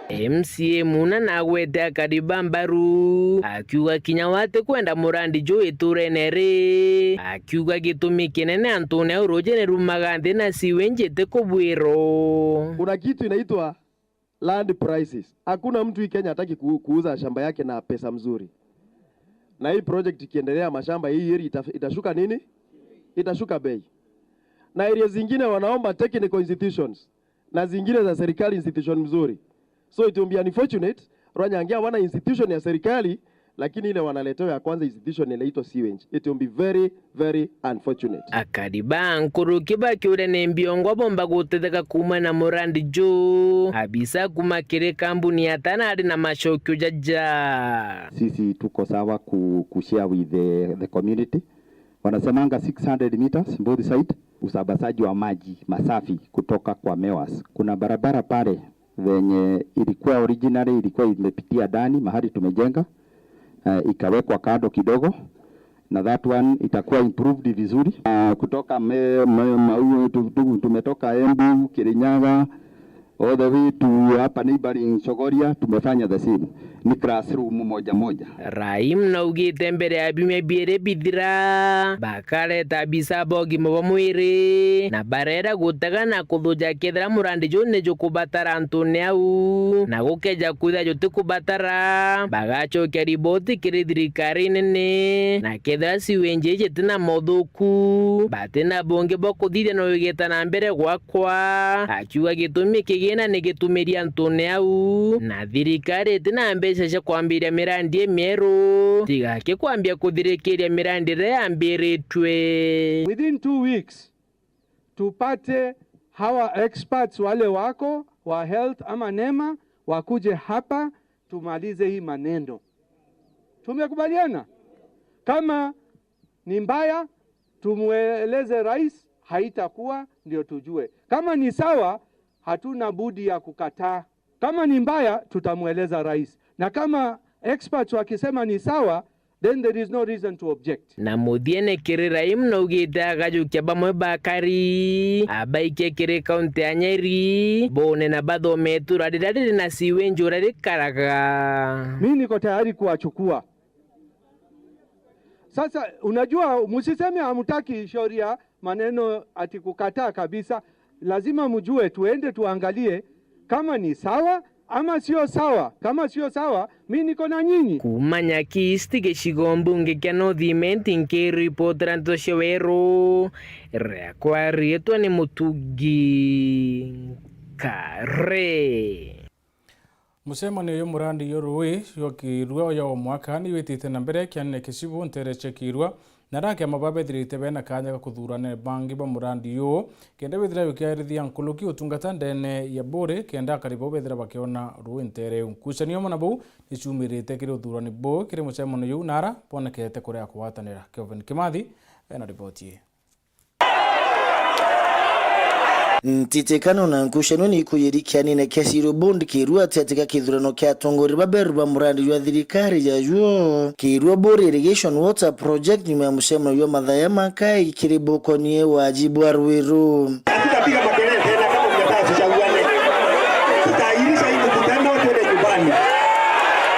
M C A Muna nagwete akari ba mbaru, akiuga kinya we atikwenda murandi juu iturene ri, akiuga gitumi kinene antune au ruuji ni rumaga nthi na sewage itikubwirwo. Kuna kitu inaitwa land prices. Hakuna mtu hii Kenya hataki ku-, kuuza shamba yake na pesa mzuri. Na hii project ikiendelea, mashamba hii area ita-, itashuka nini? Itashuka bei. na areas zingine wanaomba technical institutions, na zingine za serikali institution mzuri. So it will be unfortunate, Rwanyange hawana institution ya serikali, lakini ile wanaletewa ya kwanza institution inaitwa sewage. It will be very, very unfortunate. Akari ba nkuruki bakiuria ni mbiongwa bomba gutetheka kuuma na murandi juu. Abisa kuuma kiri kambuni ya Tana ari na macokio jaja. Sisi tuko sawa ku, ku share with the, the community. Wanasemanga six hundred meters both side, usambazaji wa maji masafi kutoka kwa Mewas. Kuna barabara pale venye ilikuwa originally ilikuwa imepitia ndani mahali tumejenga, eh, ikawekwa kando kidogo, na that one itakuwa improved vizuri. Ah, kutoka me, me, Maua, tu, tu, tumetoka Embu, Kirinyaga, all the way to hapa neighboring Chogoria, tumefanya the same. Ni classroom moja moja. Raim naugite mbere ya biumia biiri bithira, bakareta abisa ba ugima bwa mwiri, na barera gutega na kuthuja kethira murandi juu ni jukubatara antune au, na gukeja kwithira jutikubatara, bagacokia riboti kiri thirikari nene, na kethira sewage iji itina mothuku, batina bungi bwa kuthithia na wigita na mbere gwakwa. Akiuga gitumi kigina ni gitumiri antune au, na thirikari itina mbeca cia kwambiria mirandi imieru, tiga ki kwambia kuthirikiria mirandi iria yambiritwe. Within two weeks, tupate hawa experts wale wako wa health ama nema wakuje hapa, tumalize hii maneno. Tumekubaliana? Kama ni mbaya, tumueleze rais, haitakuwa, ndio tujue. Kama ni sawa, hatuna budi ya kukataa. Kama ni mbaya, tutamueleza rais. Na kama experts wakisema ni sawa, then there is no reason to object. Na muthiene kiri Raim naugite agajukia bamwe bakari abaikie kiri kaunti ya Nyeri, bone na bathome itura riria riri na sewage uria rikaraga. Mi niko tayari kuwachukua. Sasa, unajua, msiseme hamtaki shauri ya maneno ati kukataa kabisa. Lazima mjue, tuende tuangalie kama ni sawa ama sio sawa. Kama sio sawa, mi niko na nyinyi. Kuuma Nyaki East, gicigo mbunge kia North Imenti, nkiripotera nteto cia Weru, riakwa riitwa ni Mutugi Nkare. Mucemanio uyu murandi uyu ruui jwa Kirua ya o mwaka ni witite na mbere kianene Kisibu ntere cia Kirua, na aria akiama baa bethirite bena kanya ga kuthurana bangi ba murandi uyu, kenda withira ukiarithia nkuruki utungata ndene ya Buuri, kenda akari bau bethira bakiona ruui ntere iu. Nkucanio amwe na bau ni ciumirite kiri uthurani buu kiri mucemanio juu, na ara bonekete kuria kugwatanira. Kelvin Kimathi ena riboti ii. Ntitikano na nkucanio ni ikuyirikia nene kia Siro Bond Kirua atiatika kithurano kia atongoria baberu ba murandi jwa thirikari ya juo. Kirua Bori Irrigation Water Project nyuma ya mucemanio jwa mathaya makai kiri bokonie waji bwa rwiru. Hatutapiga makelele tena kama mnataka tuchaguane. Tutairisha hii mkutano, twende nyumbani.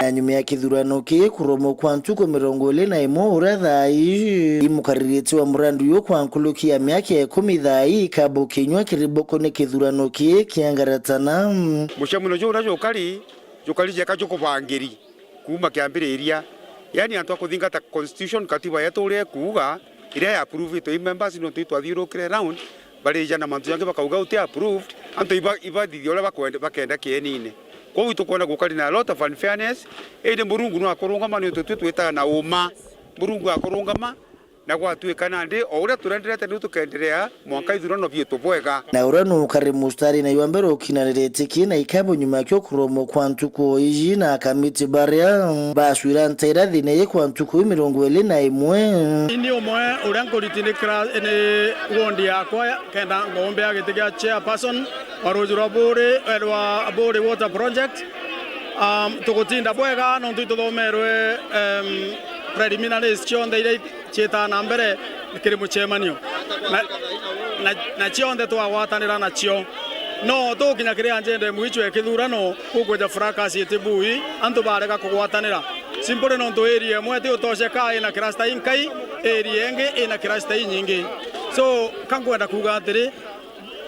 Na nyuma ya kithurano kii kuromwa kwa ntuku mirongo iri na imwe uria thaa ii imukaririte wa murandi uyu kwa nkuruki ya miaka ikumi thaa ii ikabo kinywa kiri boko ni kithurano kii kiangaratana. Mucemanio juu uria jukari, jukari jeka jukubangiri kuuma kiambiriria. Yaani antu a kuthingata constitution, katiba yetu uria ikuuga, iria ya approve-itwe i members, nontu itwathiurukire round, barija na mantu jangi bakauga uti approved, antu iba-, ibathithia uria bakwenda, bakenda kienine. Kwou itukwona gukari na a lot of unfairness, indi Murungu no akurungama, niuntu twi twitaga na uma. Murungu akurungama, na gwatuika nandi o uria turenderete niu tukenderea mwanka ithurano bietu bwega. Na uria nukari mustari na ywa mbere ukinanirite ki na ikabo nyuma kio kuromwa kwa ntuku iji na akamiti baria baswira nteera thina ii kwa ntuku ii mirongo iri na imwe. Ni umwe uria nkuriti ni kra-, ni ward yakwa kenda ngombe ya giti gia chairperson wa ruuji rwa Buuri, eh, rwa Buuri Water Project. Um, tugutinda bwega nontu ituthomerwe, um, preliminaries cionthe iria ciitaa na mbere kiri mucemanio. Na, na, na cionthe twagwatanira nacio. No tugukinya kiri agenda imwe icio ya kithurano, gukweja fracas iti bui, antu barega kugwatanira. Simply nontu area imwe ti utosheka ina cluster inkai, area ingi ina cluster inyingi. So, ka nkwenda kuuga atiri,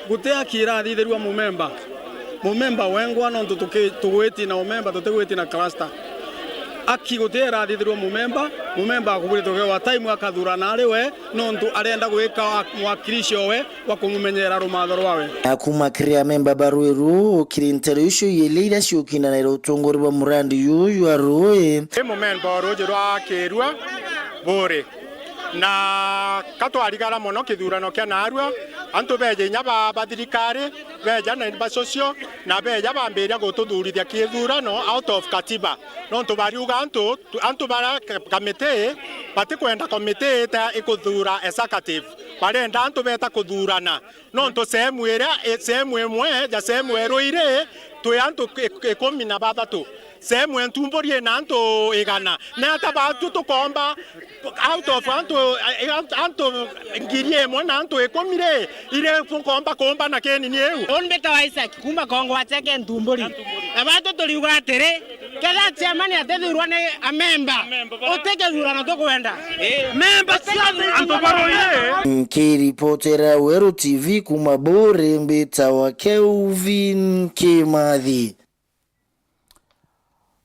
guti haki irathithirua mumemba. Mumemba wengwa nontu tuki-, tugwiti na umemba, tutigwiti na cluster. Aki guti irathithirwa mumemba, mumemba akuburitwe wa time akathurana ari we, nontu arenda gwika mwakilishi owe wa kumumenyera rumatho rwawe. Na kuma kiri amemba ba rui ruu, kiri nteru icio iili iria ciukindanaira utongori bwa murandi juu jwa rui. Ni mumemba o ruuji rwa Kirua Buri. Na ka twarigara mono kithurano kia naarua, antu beeja inya ba, ba thirikari, beeja na ba social, na beeja bambiria gututhuurithia kithurano out of katiba. Nontu bariuga antu, antu baria ka-, kamiti batikwenda komiti ita ikuthuura executive. Barenda antu beeta kuthuurana. Nontu sehemu iria, i-, sehemu imwe ja sehemu erui ri, twi antu ik-, ikumi na bathatu. Sehemu e Ntumburi ina antu igana. Ni ata baatu tukomba, out of antu, antu ngiri imwe na antu ikumi ri, iri bukomba kuumbana kinini iu? Uni mbitawa Isaac, kuuma Kongwa Cheke Ntumburi. Na baatu turiuga atiri, kethira chairman atithurwa ni amemba, uti kithurano tukwenda. Memba cia antu barui ri. Nkiripotera Weru T V kuuma Buri, mbitawa Kelvin Kimathi.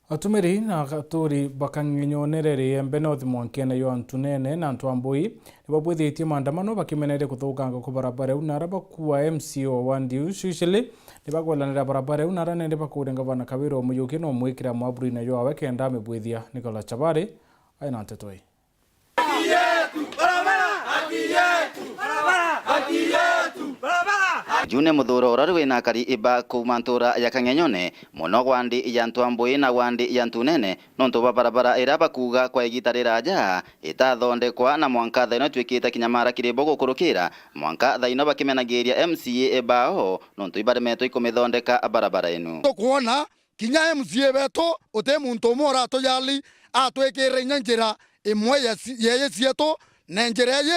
Atumiri na aturi ba Kang'enyone riri Embe North mwankene jwa Ntunene na Ntwambui nibabwithitie maandamano bakimeneria kuthukanga kwa barabara iu, na aria bakuua M C A wa wandi iu Cecily nibagwelanira barabara iu, na aria nende bakuuria ngavana Kawira Muyuki no mwikira mwaburine jwawe kenda amibwithia. Nicholas Chabari aina nteto ii. June Muthuro uria uri wina akari iba kuuma ntura ya Kang'enyone, mono wandi ya Ntwambui na wandi ya Ntunene, nontu bwa barabara iria bakuuga kwa igita riraja itathondekwa, na mwanka thaa ino itwikite kinya mara kiri bo gukurukira, mwanka thaa ino bakimenagiria M C A bao nontu ibaremetwe ikumithondeka barabara inu. Tukwona kinya M C A betu, uti muntu umwe uratujali atwikirire inya njira imwe ya ci-, ya iji cietu, na njira iji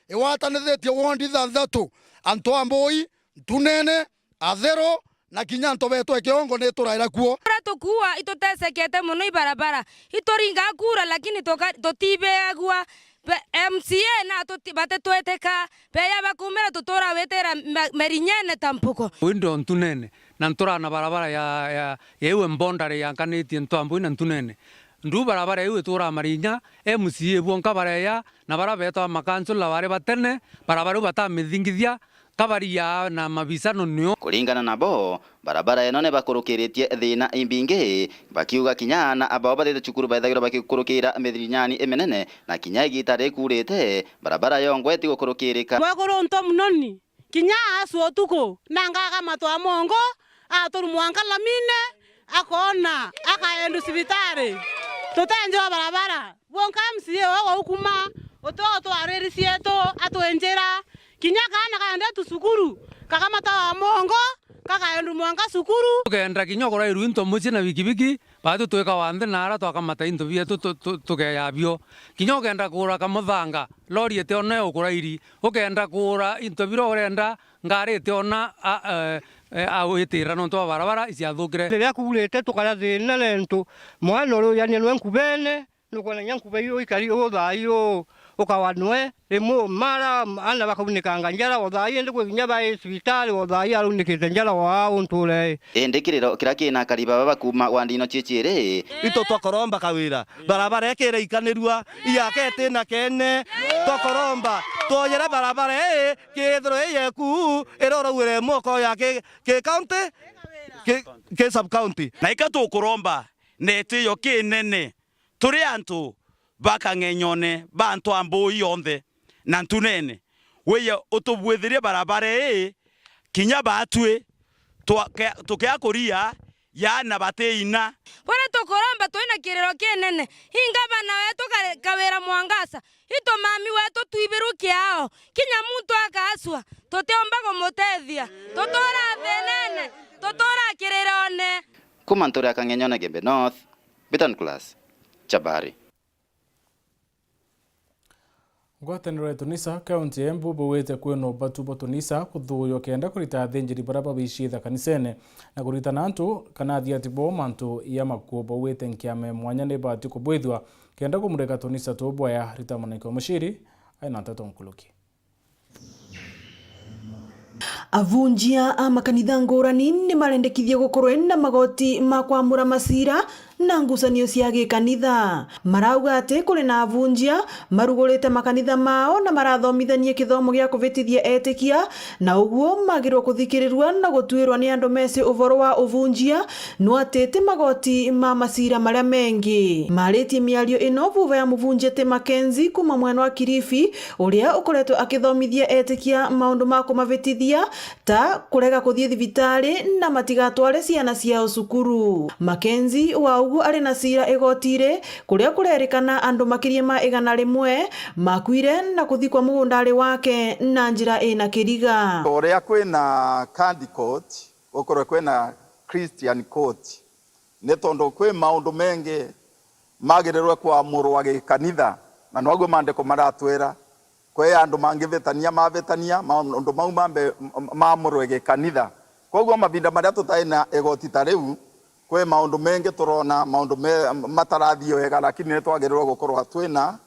igwatanithitie wondi ithanthatu, Antwambui, Ntunene, Atheru, na kinya antu betu e Kiongo ni ituraira kuo. Uria tukuua itutesekete mono i barabara. Ituringa kura, lakini tuka-, tutibeagua. Be-, M C A na tuti-, batitwitika, beeja bakumira tutura witira ma-, marinyene ta mpugo. Ui ndi o Ntunene, na ntura na barabara ya, ya, ya iwe mbondari yankanitie Ntwambui na Ntunene. Ndu barabara iu ituraa marinya, M C A bwonka bareeja, na baria beetwa makansula bari batene, barabara iu batamithingithia, ka baria na mabisano nio. Kuringana nabo, barabara ino ni bakurukiritie thiina imbingi, bakiuga kinya aana abao bathite cukuru baithagirwa bakikurukira mithirinyani iminene, na kinya igita rikuurite, barabara yongwa itigukurukirika. Mwekuru nto muno ni, kinya aasua utuku, na ngakamatwa mongo, aturumwa nkalamine, akoona, akaendu cibitari. Tutenjwa barabara. Bwonka M C A ogo ukuma, uti utwariri cietu, atwinjira. Kinya kaana kaendetu cukuru, kakamatawa mongo, kakaendu mwanka cukuru. Ukenda kinya ukurairwa into mucii na bikibiki, baatu twikawa nthi na ara twakamata into bietu tu-, tu-, tukeya bio. Kinya ukenda kugura kamuthanga, lori itiona ukurairi. Ukenda kugura into biria urenda, ngari itiona a, e, e, a witira nontu bwa barabara iciathukire. Riria kuurite tukaria thiina nentu mwana uria ujania nwe nkubene. Nukwona kinya nkuba iu ikari uu thaa ii uu ukawa nwe, rimwe umara, aana bakaunikanga njara o thaa ii, indi kwi kinya bai cibitari o thaa ii araunikite njara o aa unture. Indi kiriro kiria kina akari baba bakuuma wandi ino ciiciiri. Itu twakoromba Kawira, barabara ikire ikanirua, iyake itina kene, twakoromba, twoyere barabara ii, kithirwe i yeku, irorauire mwoko ya ki, ki county, ki, ki sub county. Na ika tukuromba na itio kinene. Turi antu ba Kang'enyone, ba Ntwambui yonthe, na Ntunene, wije utubwithirie barabara ii, kinya baatwi twa-, ke-, tukia kuria, yaana batiina. Buria tukuromba turi na kiriro kinene, i ngavana wetu Ka-, Kawira Mwangaza, itu mami wetu twibirwe kiao, kinya muntu akaacua, tutiumba kumutethia, tutura thiinene, tutura kirirone. Kuma ntura ya Kang'enyone Gembe North, Biton Class, Chabari. Ngwataniro ya Tunisa, kaunti ya Embu, bauite kwina ubatu bwa Tunisa kuthuuywa kenda kurita athinjiri baria babiciitha kanisene na kuritana antu kana athiati bo mantu ya makuo. Bauite nkiama ya mwanya ni ibati kubwithua kenda kumurika Tunisa tu bwaya. Rita Mwaniki wa Muciri aina nteto nkuluki. Avunjia a makanitha ngurani ni marendekithie gukorwe na magoti ma kwamura maciira na ngucanio cia gikanitha. Marauga ati kuri na avunjia marugurite makanitha mao na marathomithania kithomo gia kuvitithia etikia, na uguo magirwe kuthikirirua na gutuirwa ni andu meci uvoro wa uvunjia, no ati ti magoti ma macira maria mengi. Maritie miario ino vuva ya muvunjia ti Mackenzie kuma mwena wa Kilifi, uria ukoretwe akithomithia etikia maundu ma kumavitithia, ta kurega kuthii thibitari na matigatware ciana ciao cukuru. Mackenzie wa uguo ari na cira igoti-ri, kuria kurerikana andu makiria ma igana rimwe makuire na kuthikwa mugundari wake na njira ina kiriga. Uria kwina Kandi Court, gukorwe kwina Christian Court, ni tondu kwi maundu mengi magirirwe kwamurwa gikanitha, na noguo maandiko maratwira. Kwi andu mangivitania, mavitania, maundu mau mambe m-, mamurwe gikanitha. Koguo mavinda maria tutai na igoti ta riu, kwi maundu mengi turona maundu me, matarathii wega, lakini ni twagirirwe gukorwa twina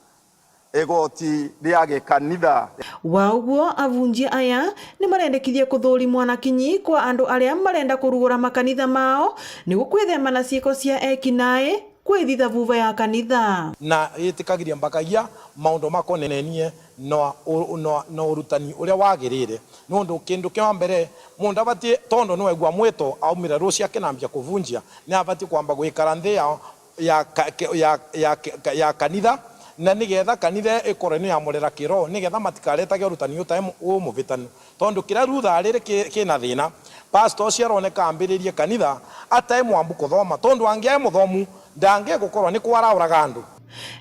igoti ria gikanitha. Wa uguo, avunjia aya ni marendekithia kuthurimwa na kinyi kwa andu aria marenda kurugura makanitha mao, niguo kwithema na ciiko cia eki nae kwithitha vuva ya kanitha. Na itikagiria mbakagia maundu makonenie na u-, na, na urutani uria wagirire. Nondu kindu kia mbere, mundu abatie, tondu nwegua mwito, aumire rucio akinambia kuvunjia, ni abatie kwamba gwikara nthi ya, ya, ka-, ke-, ya, ya, ke-, ka-, ya kanitha, na nigetha kanitha ikorwe ni yamurera kiroho, nigetha matikaletage urutani utai mu-, umuvitanu. Tondu kiria rutha riri ki-, kina thina, pastor ucio aroneka ambiririe kanitha atai mwambu kuthoma, tondu angiae muthomu, ndangigukorwa ni kwarauraga andu.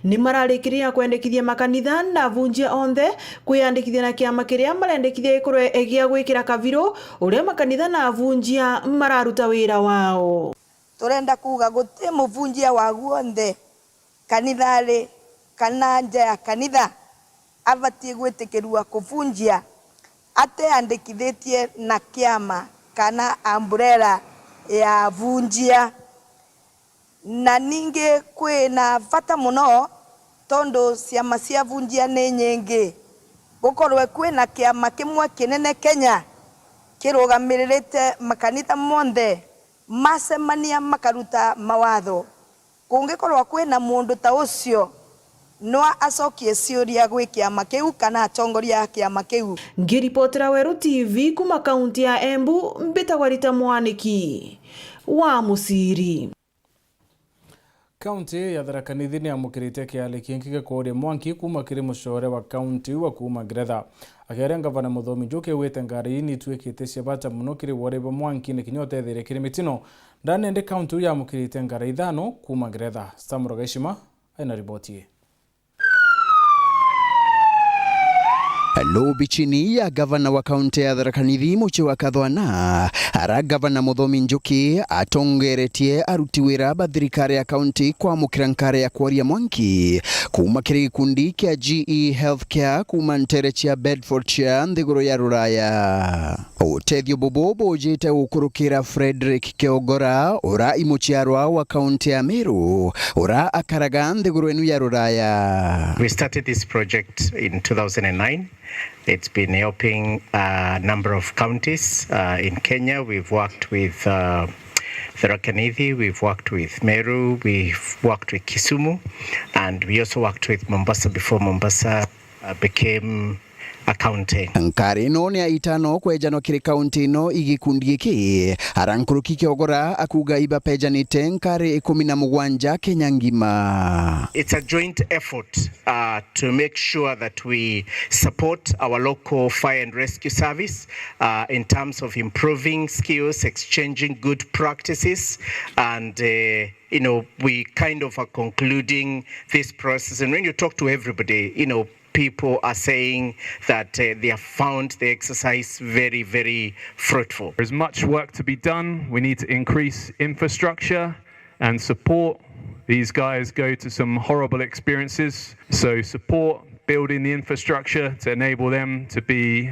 Ni mararikiria kwendekithia makanitha na avunjia onthe kwiyandikithia na kiama kiria marendekithia gikorwe gia gwikira kabiru uria makanitha na avunjia mararuta wira wao. Turenda kuuga guti muvunjia wa guonthe kanithari kana nja ya kanitha abatie gwitikirua kuvunjia ateandikithitie na kiama kana umbrella ya avunjia. Na ningi kwina vata muno tondu ciama cia avunjia ni nyingi. Gukorwe kwina kiama kimwe kinene Kenya kirugamiririte makanitha monthe macemania makaruta mawatho. Kungikorwa kwina mundu ta ucio, no acokie ciuria gwi kiama kiu kana atongoria a kiama kiu. Ngiripotera Weru T V kuma kaunti ya Embu, mbitagwa Rita Mwaniki wa Muciri. Kaunti ya Tharaka Nithi ni yamukirite kiali kingi gia kuuria mwanki kuma kiri mucore wa kaunti iu wa kuuma Ngeretha. Akiaria, Ngavana Muthomi Njuki augite ngari ii ni ituikite cia bata muno kiri wori bwa mwanki na kinya utethiria kiri mitino. Ndani indi kaunti iu yamukirite ngari ithano kuma Ngeretha. Sam Rogeshima ena riboti ii. Lobi chini ya gavana wa kaunti ya Tharaka Nithi, Mucii wa Kathwana, ara gavana Muthomi Njuki atongeretie aruti wira ba thirikari ya kaunti kwamukira nkari ya kwaria mwanki kuma kiri gikundi kia G E Healthcare kuma ntere cia Bedfordshire, nthiguru ya Ruraya. Utethio bubu bujite gukurukira Frederick Kiogora, ura i muciarwa wa kaunti ya Meru, ura akaraga nthiguru inu ya Ruraya. We started this project in two thousand and nine. It's been helping a number of counties, uh, in Kenya. We've worked with, uh, Tharaka Nithi, we've worked with Meru, we've worked with Kisumu, and we also worked with Mombasa before Mombasa, uh, became a county. Nkari ino ni ya itano kwejanwa kiri kaunti ino i gikundi giki, ara nkuruki Kiogora akuuga ibapejanite nkari ikumi na mugwanja Kenya ngima. It's a joint effort, uh, to make sure that we support our local fire and rescue service, uh, in terms of improving skills, exchanging good practices, and, uh, you know, we kind of are concluding this process. And when you talk to everybody, you know, people are saying that, uh, they have found the exercise very, very fruitful. There's much work to be done. We need to increase infrastructure and support. These guys go to some horrible experiences. So support building the infrastructure to enable them to be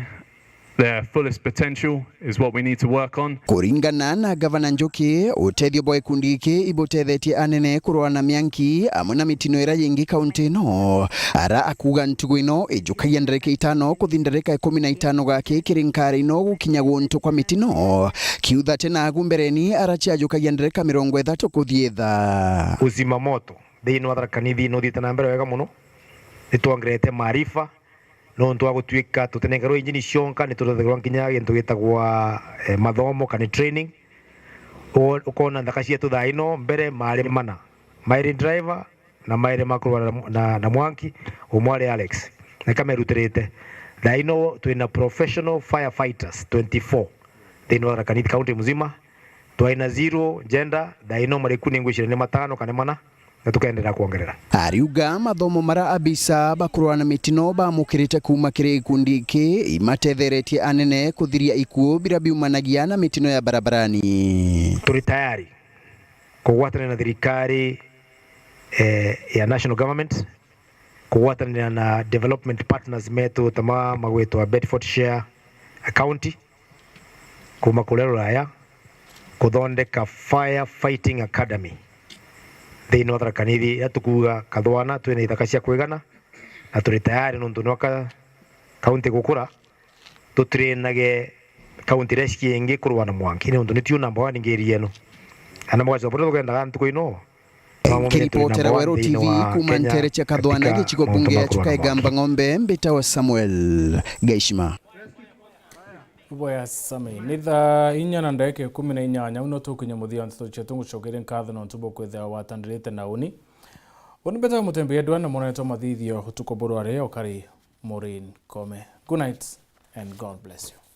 Their fullest potential is what we need to work on. Kuringana na Gavana Njuki, utethio bwa gikundi giki ibutethetie anene kurwaa na mianki amwe na mitino iria yingi kaunti ino, ara akuuga ntugo ino ijukagia ndereka itano kuthi ndereka ikumi na itano gaki kiri nkari ino gukinya guntu kwa mitino. Kiutha tena agu mbereni ara ciajukagia ndereka mirongo ithatu kuthi itha. Uzima moto thiini wa Tharaka Nithi nuthiite na mbere wega mono. Nitwongerete maarifa nontu wa gutuika tutinengerwe injini cionka, nitutethagirwa nginya gintu gitagwa, eh, mathomo kana training. U-, ukona nthaka cietu thaa ino, mbere maari mana, mairi driver na mairi makurwa na, na, na mwanki, umwe ari Alex, na kamerutirite. Thaa ino twina professional firefighters twenty-four thiini wa Tharaka Nithi county mzima. Twaina zero gender, thaa ino mariku ni ngwicira ni matano kana mana, na tukaendelea kuongerera. Ariuga mathomo mara abisa bakurwa na mitino bamukirite kuuma kiri gikundi giki imatetheretie anene kuthiria ikuo biria biumanagia na mitino ya barabarani. Turi tayari kugwatanira na thirikari, eh, ya national government, kugwatanira na development partners metu ta ma magwitwa Bedfordshire County, kuma kuria Ruraya, kuthondeka fire fighting academy thiini wa Tharaka Nithi, iria tukuuga Kathwana twina ithaka cia kwigana na turi tayari, nontu nwa ka-, county gukura, tutrainage county iria ciingi kurwa na mwanki, nontu nitiu number one ngiri yenu. Ana mugacoka buria tukendaga ntuku ino. Nkiripotera Weru T V kuuma ntere cia Kathwana, gicigo bunge ya Chuka Igamba Ng'ombe, mbitawa Samuel Gaishima. Iboya Sami. Ni thaa inya na ndagika ikumi na inyanya, uno tukinya muthia wa nteto cietu. Ngucokeria nkatho nontu bwa kwithira watanirite na uni. Uni mbetaga Mutembeya Edward na monanetwa mathithio utuku burware okari Maureen Kome. Good night and God bless you.